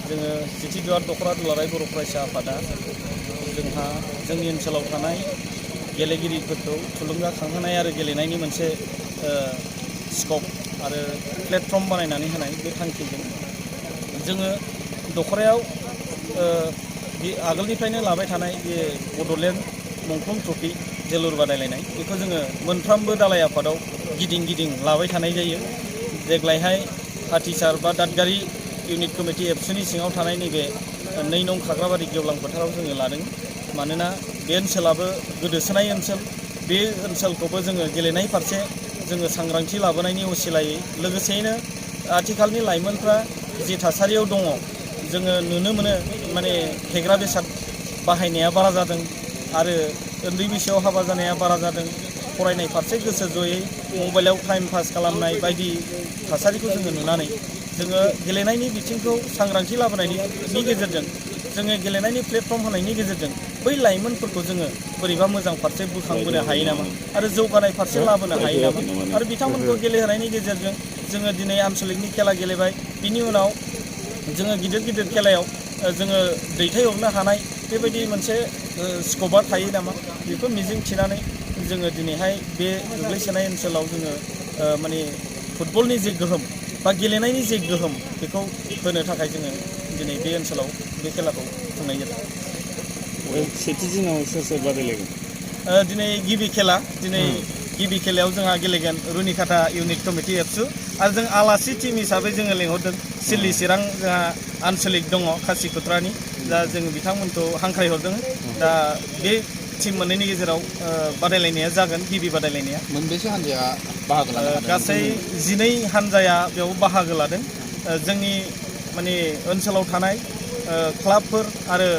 जोङो जिथिदुवार दख'रा दुलाराय बर' फरायसा आफादा जोंहा जोंनि ओनसोलाव थानाय गेलेगिरिफोरखौ थुलुंगाखांहोनाय आरो गेलेनायनि मोनसे स्कप आरो प्लेटफर्म बानायनानै होनाय बे थांखिजों जोङो दख'रायाव आगोलनिफ्रायनो लाबाय थानाय बे बड'लेण्ड मंख्लं ट्रफि जोलुर बादायलायनाय बेखौ जोङो मोनफ्रोमबो दालाय आफादाव गिदिं लाबाय थानाय जायो। देग्लायहाय हाथिसार बा दादगारि इउनिट कमिटि एबसुनि सिङाव थानाय नैबे 2 नं खाग्राबारि गेवलां फोथाराव जोङो लादों। मानोना बे ओनसोलाबो गोदोसोनाय ओनसोल, बे ओनसोलखौबो जोङो गेलेनाय फारसे जोङो सांग्रांथि लाबोनायनि असिलायै लोगोसेयैनो आथिखालनि लाइमोनफ्रा जि थासारियाव दङ जोङो नुनो मोनो माने फेग्रा बेसाद बाहायनाया बारा जादों आरो उन्दै बैसोआव हाबा जानाया बारा जादों। फरायनाय फारसे गोसो जयै मबाइलाव टाइम पास खालामनाय बायदि थासारिखौ जोङो नुनानै जोङो गेलेनायनि बिथिंखौ सांग्रांथि लाबोनायनि गेजेरजों जोङो गेलेनायनि प्लेटफर्म होनायनि गेजेरजों बै लाइमोनफोरखौ जोङो बोरैबा मोजां फारसे बोखांबोनो हायो नामा आरो जौगानाय फारसे लाबोनो हायो नामा आरो बिथांमोनखौ गेलेहोनायनि गेजेरजों जोङो दिनै आन्चलिकनि खेला गेलेबाय, बिनि उनाव जोङो गिदिर खेलायाव जोङो दैथायहरनो हानाय बेबायदि मोनसे स्कपा थायो नामा बेखौ मिजिं थिनानै जोङो दिनैहाय बे गोग्लैसोनाय ओनसोलाव जोङो माने फुटबलनि जे गोहोम बा गेलेनायनि जे गोहोम बेखौ होनो थाखाय जोङो दिनै बे ओनसोलाव बे खेलाखौ खुंनाय जादों। सेथि दिनाव सोर बादायलायगोन? दिनै गिबि खेलायाव जोंहा गेलेगोन रुनिकाटा इउनिट कमिटि एबसु आरो जों आलासि टिम हिसाबै जोङो लेंहरदों सिल्ली चिरां जोंहा आन्चलिक दङ खासिक'त्रानि, दा जोङो बिथांमोनखौ हांख्रायहरदों। दा बे टिम मोननैनि गेजेराव बादायलायनाया जागोन। गिबि बादायलायनाया मोनबेसे हान्जाया बाहागो लानो हादों? गासै 12 हान्जाया बेयाव बाहागो लादों। जोंनि माने ओनसोलाव थानाय क्लाबफोर आरो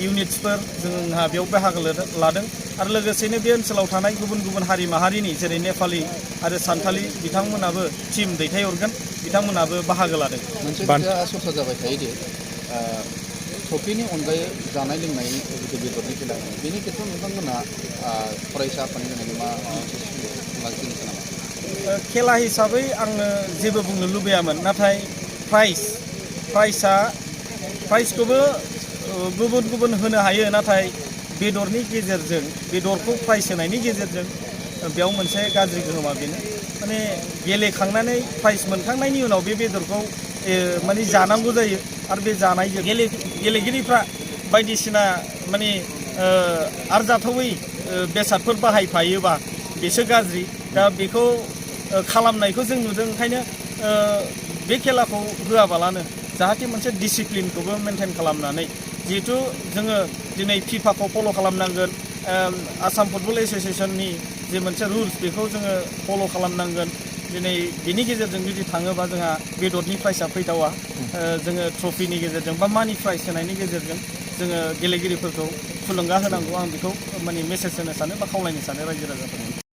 इउनिट्सफोर जोंहा बेयाव बाहागो लादों आरो लोगोसेनो बे ओनसोलाव थानाय गुबुन हारि माहारिनि जेरै नेपालि आरो सान्थालि बिथांमोनाबो टिम दैथायहरगोन, बिथांमोनाबो बाहागो लादों। मोनसे खोथा सरसा जाबाय थायोदि ट्रफिनि अनगायै जानाय लोंनाय जितु बेदरनि खेला बेनि खेत्रआव नोंथांमोना फरायसा आफादनि थाखाय मा लाखिनो नामा? खेला हिसाबै आङो जेबो बुंनो लुबैयामोन, नाथाय प्राइजखौबो गुबुन होनो हायो, नाथाय बेदरनि गेजेरजों बेदरखौ प्राइज होनायनि गेजेरजों बेयाव मोनसे गाज्रि गोहोमा बेनो माने गेलेखांनानै प्राइज मोनखांनायनि उनाव बे बेदरखौ माने जानांगौ जायो आरो बे जानायजों गेलेगिरिफ्रा बायदिसिना माने आरजाथावै बेसादफोर बाहायफायोबा बेसो गाज्रि। दा बेखौ खालामनायखौ जों नुदों। ओंखायनो बे खेलाखौ होआबालानो जाहाथे मोनसे डिसिप्लिनखौबो मेनटेन खालामनानै, जिहेथु जोङो दिनै फिफाखौ फल' खालामनांगोन, आसाम फुटबल एस'सियेसननि जे मोनसे रुल्स बेखौ जोङो फल' खालामनांगोन। दिनै बिनि गेजेरजों जुदि थाङोबा जोंहा बेदरनि प्राइजआ फैथावा, जोङो ट्रफिनि गेजेरजों बा मानि प्राइज होनायनि गेजेरजों जोङो गेलेगिरिफोरखौ थुलुंगा होनांगौ। आं बेखौ माने मेसेज होनो सानो बा खावलायनो सानो रायजो राजाफोरनो।